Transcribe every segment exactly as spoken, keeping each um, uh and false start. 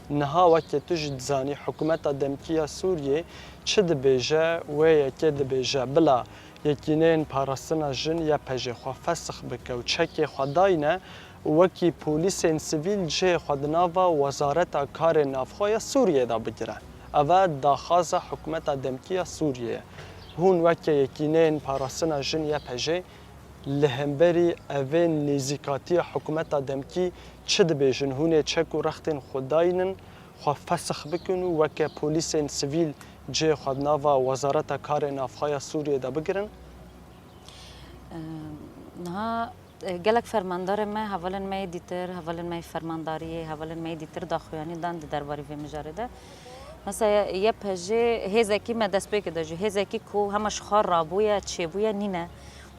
Niha weke tu jî dizanî hikûmeta demkî ya Sûriyê çi dibêje, wê yekê dibêje bila Yekîneyên Parastina Jin, Y P J, xwe fesix bike û çekê xwe dayne û wekî polîsên sivîl cihê xwe di nava Wezareta Karê Navxwe ya Sûriyê de bigire. Eve daxwaza hikûmeta demkî ya Sûriyê ye. Hûn weke Yekîneyên Parastina Jin, Y P J, li hemberî evê nêzîkatiya hikûmeta demkî çi dibêjin? Hûn ê çek û rextên xwe daynin, xwe fesix bikin û weke polîsên sivîl cihê xwe di nava Wezareta Karê Navxwe ya Sûriyê de bigirin? Em, Niha e, gelek fermandarê me, hevalên me yê dîtir, hevalên me yê fermandariyê, hevalên me yê dîtir daxuyanî dan di derbarî vê mijarê de. Mesela Y P J hêzekî me destpêkê de jî, hêzekî ku hema ji xwe rabûye, çêbûye nîne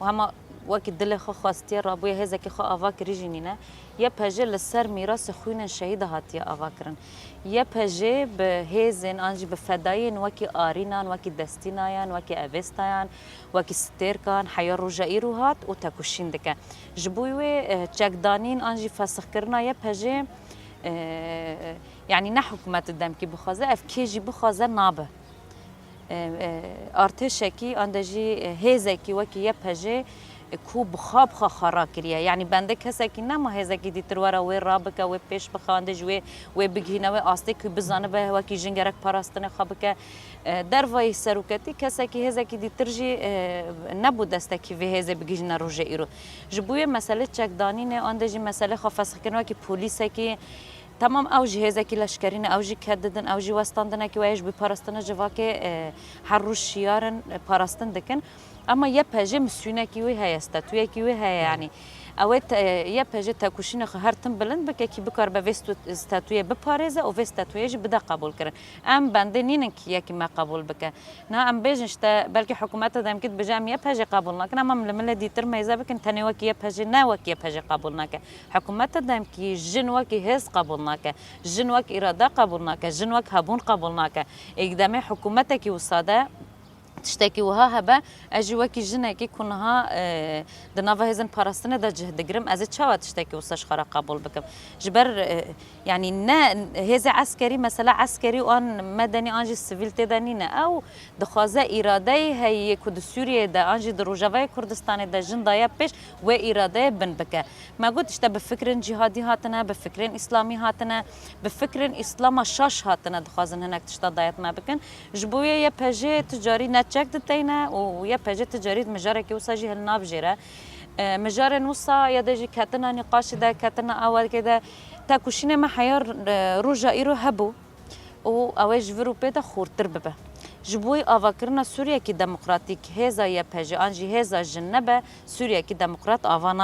û hema wekî dilê xwe xwestiye rabûye, hêzekî xwe ava kirî jî nîne. Y P J li ser mîrasê xwînên şehîda hatiye ava kirin. Y P J bi hêzên an jî bi fedayiyên wekî Arînan, wekî Destînayan, wekî Avestayan, wekî Stêrkan heya roja îro hat û tekoşîn dike. Ji bo wê, e, çekdanîn an jî fesixkirina Y P J, e, yanî ne hikûmet demkî bixwaze, ev kê jî bixwaze nabe. E, e, artêşekî, an de jî, e, hêzekî wekî Y P J, e, ku bi xwe bi xwe xwe rakiriye. Yanî bende kesekî nema hêzekî dîtir were wê rabike, wê pêş bixe, an de jî wê, wê bigihîne wê astê ku bizanibe wekî jin gerek parastinê xwe bike. E, dervayî seroketî kesekî, hêzekî dîtir jî, e, nebû destekî vê hêzê bigihîne rojê îro. Ji bo yê meselê çekdanînê, an de jî meselê xwe fesixkirin wekî polîsekî, Temam, ew jî hêzekî leşkerî ne, ew jî ked didin, ew jî westandinekî we ye ji bo parastina civakê, e, her roj şiyar in, e, parastin dikin. Ema Y P J misûnekî wê heye, statuyekî wê heye, yanî ew ê te-, Y P J tekoşînê xwe her tim bilind bike kî bikaribe vê stu-, statuyê biparêze û vê statuyê jî bide qebûlkirin. Em bendê nînin kî yekî me qebûl bike. Niha em bêjin işte, belkî hikûmeta demkî dibêje em Y P J qebûl nakin, ema em li milê dîtir meyze bikin, tenê wekî Y P J ne wekî Y P J qebûl nake. Hikûmeta demkî jin wekî hêz qebûl nake, jin wek îrade qebûl nake, jin wek hebûn qebûl nake. Êk demê hikûmetekî wisa de, tiştekî wiha hebe, ez jî wekî jinekî ku niha, e, di nava hêzên parastinê de cih digirim, ez ê çawa tiştekî wisa ji xwe re qebûl bikim? Ji ber, e, yanî ne hêzê eskerî, mesela eskerî û an medenî an jî sivîl tê de nîne. Ew dixwaze îradeyê heye ku di Sûriyeyê de an jî di Rojavayê Kurdistanê de jin daye pêş, wê îradeyê bin bike. Me got işte bi fikrên cîhadî hatine, bi fikrên îslamî hatine, bi fikrên îslama şaş hatine, dixwazin hinek tişta dayetme bikin. Ji bo yê Y P J tu carî ne çek diteyne û Y P J tu carî mijarekî wisa jî hilnabijêre. E, mijarên wisa ya de jî ketina nîqaşê de, ketina awakê de, tekoşînê me heya, e, roja îro hebû û ew ê ji vir û pê de xurtir bibe. Ji bo avakirina Sûriyekî demokratîk, hêza Y P J an jî hêza jin nebe, Sûriyekî demokrat ava nabe.